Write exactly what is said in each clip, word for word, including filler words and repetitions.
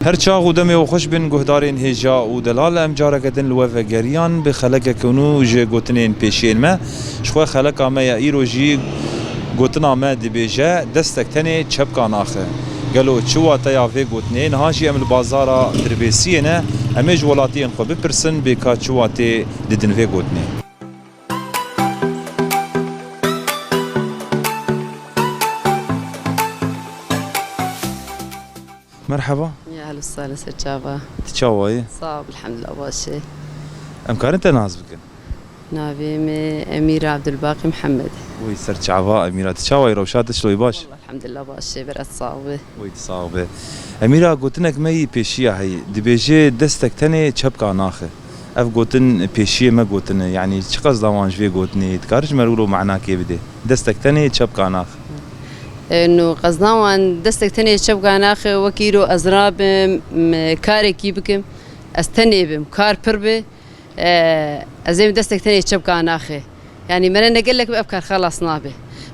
Her çax û demê we xweş bin guhdarên hêja û delal, em careke din li we vegeriyan bi xelekeke nû ji gotinên pêşiyên me. Ji xwe xeleka me ya îro jî gotina me dibêje, destek tenê çepka naxe. Gelo çi wateya vê gotinê? Niha jî em li bazara Dirbêsiyê ne, em ê ji welatiyên xwe bipirsin bê ka çi watê didin vê gotinê. Merheba. Ya ehlen we sehlen, ser çava. Tu çawa yî? Sağ ol, elhamdülillah, baş e. Em karin te nas bikin? Navê me Emîra Abdulbaqî Mihemed. Wî ser çava Emîra, tu çawa yî, rewşa te çilo yî, baş? Elhamdülillah, baş e, berat, sax be. Wî sax be. Emîra, gotinek me yî pêşiya heyî. Dibêje destek tenê çepka naxe. Ev gotin pêşiyê me gotine. Yanî çi qezda wan ji vê gotinê? Dikare ji me wilo manakê bide? Destek tenê çepka naxe. E, no qezda wan destek tenê çepka naxe, wekî îro ez rabim, m-, karekî bikim, ez tenê bim, kar pir be, e, ez ê destek tenê çepka naxe. Yanî mere ne gelek bi ev kar xelas nabe.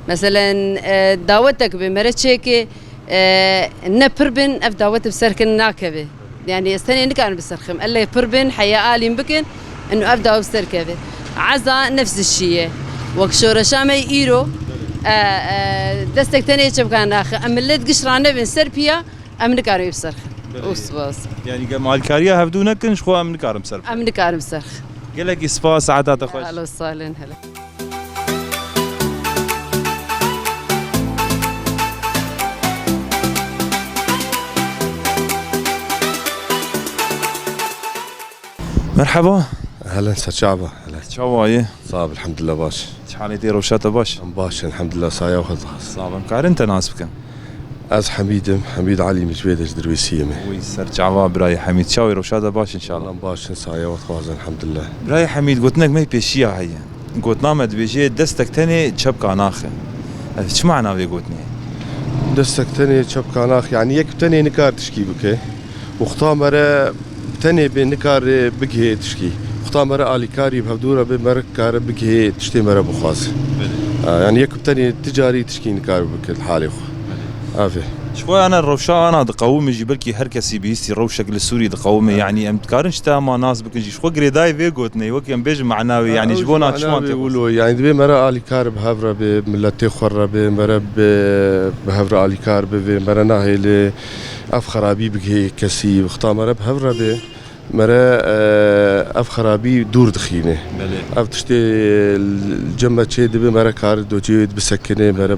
Meselen, e, dawetek be, mere çêke, e, ne pir bin, ev dawet bi ser kin nakeve. Yanî ez tenê nikarim bi ser xim. Ellê pir bin, heya alîm bikin, inu ev dawet bi ser keve. Eza nefs şiye. Wek şoreşa me îro, e, e, destek tenê çepka naxe. Em millet giş ranebin ser piya, em nikarin wê bi ser xin. Belê. Û spas. Yanî gem alîkariya hevdû nekin, ji xwe em nikarin ser xin. Em nikarin ser xin. Gelekî spas, saeta te xweş. Ehlen we sehlen, hele. Merheba. Ehlen, ser çava, hele. Çawa yî? Sağ ol, elhamdülillah, baş. Çi halê te, rewşa te baş? Em baş, elhamdülillah, saya xwe dixwaz. Sağ ol, em karin te nas bikin? Ez Hemîd im, Hemîd Alî, min ji vê de ji Dirbêsiyê me. Wî ser çava birayê Hemîd. Çawa yî, rewşa te baş inşallah? Em baş in, saya xwe dixwazin, elhamdülillah. Birayê Hemîd, gotinek me pêşiya heye. Gotina me dibêje destek tenê çepka naxe. Ev çi mana vê gotinê? Destek tenê çepka naxe, yanî yek bi tenê nikar tişkî bike. Wexta mere tenê bê nikare bigihê tişkî. Wexta mere alîkarî bi hevdû re bê, mere kare bigihê tiştê mere bixwaze. Belê. Ha, yanî yek bi tenê ti carî tişkî nikare bike li halê xwe. Belê. Avê. Ji xwe ana rewşa ana diqewime jî, belkî her kesî bihîstî rewşek li Sûrî diqewime. Evet. Yanî em dikarin ji te hema nas bikin jî. Ji xwe girêdayî vê gotinê, wekî em bêjin mena wê, yanî ji bo na çiman tê xwest. Wilo, yanî divê mere alîkar bi hev re bê, miletê xwe re bê, mere bi, bi hev re alîkar bivê, mere nahêle ev xerabî bigihê kesî, wexta mere bi hev re bê, mere, e, ev xerabî dûr dixîne. Belê. Ev tiştê li cem me çê dibe, mere kar docê wê bisekine, mere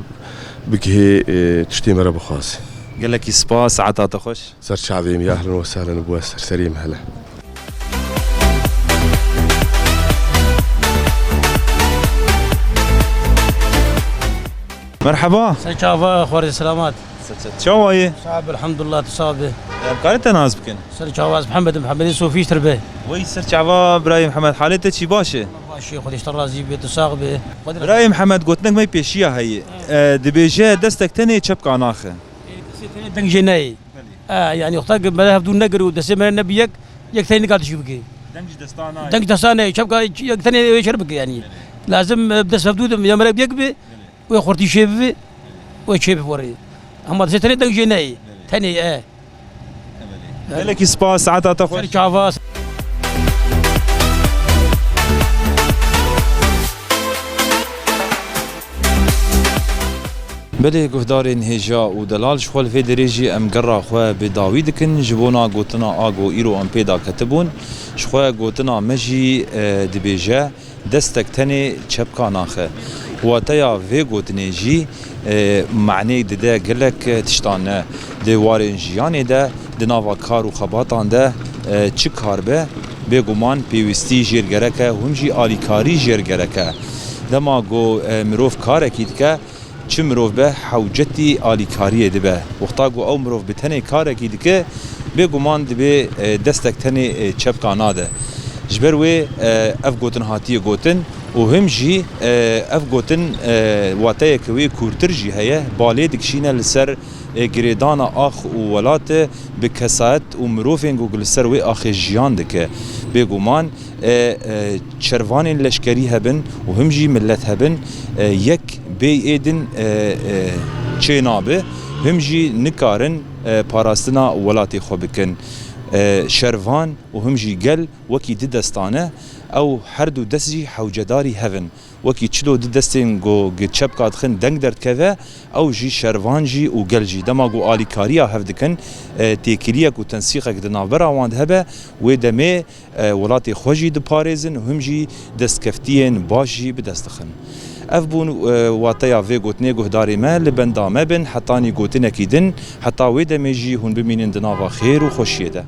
bigihê, e, tiştê mere bixwaze. Gelekî spas, saeta te xweş. Ser çavê min, ya ehlen we sehlen, bû ser serê min hele. Merheba. Ser çava, xwarin selamat. Ser çava. Çawa yî? Sağ ol, elhamdülillah, tu sağ be. Em karin te nas bikin? Ser çava, ez Mihemed im, Mihemedê Sofî ji Tirbe. Wey ser çava birayê Mihemed, halê te çî, baş e? Baş e, Xwedê ji te razî be, tu sax be. Birayê Mihemed, gotinek me pêşiya heye. E, dibêje destek tenê çepka naxe. Deng jê neyê. Belê. E, yanî wexta ki mere hevdû negir û destê mere nebi yek, yek tenê nikar tişkî bike. Deng ji desta nayê. Deng ji desta neyê. Çepka yek tenê wê şer bike yanî. Belê. Lazim, e, dest hevdû de ya mere yek be, belê, wê xurtî şê bibe, wê çê biborê. Hema destê tenê deng jê neyê. Belê. Tenê, e. Belê. Gelekî spas, saeta te xweş. Ser çava. Belê guhdarên hêja û delal, ji xwe li vê derê jî em gerra xwe bi dawî dikin. Ji bona gotina a ku îro em pê de ketibûn, ji xwe gotina me jî, e, dibêje, destek tenê çepka naxe. Wateya vê gotinê jî, e, maneyê dide gelek tiştan e. Di warên jiyanê de, di nava kar û xebatan de, e, çi kar be, bêguman pêwîstî jêr gerek e, hûn jî alîkarî jêr gerek e. Dema ku, e, mirov karekî dike, çi mirov be, hewcetî alîkariyê dibe. Wexta ku ew mirov bi tenê karekî dike, bêguman dibê, e, destek tenê, e, çepka nade. Ji ber wê, e, ev gotin hatiye gotin û him jî, e, ev gotin, e, wateyeke wê kûrtir jî heye, balê dikişîne li ser, e, girêdana ax û welat, e, bi kesayet û mirovên ku li ser wê axê jiyan dike. Bêguman, e, e, çervanên leşkerî hebin û him jî milet hebin, e, yek bêy ê din, e, e, çê nabe, him jî nikarin, e, parastina welatê xwe bikin. E, şervan û him jî gel wekî di destan e, ew her du dest jî hewcedarî hev in. Wekî çilo di destên ku gi çepka dixin deng derdikeve, ew jî şervan jî û gel jî. Dema ku alîkariya hev dikin, e, têkiliyek û tensîqek di navbera wan de hebe, wê demê, e, welatê xwe jî diparêzin û him jî destkeftiyên baş jî bi dest dixin. Ev bûn, e, wateya vê gotinê guhdarê me, li benda me bin, hetanî gotinekî din, heta wê demê jî hûn bimînin di nava xêr û xweşiyê de.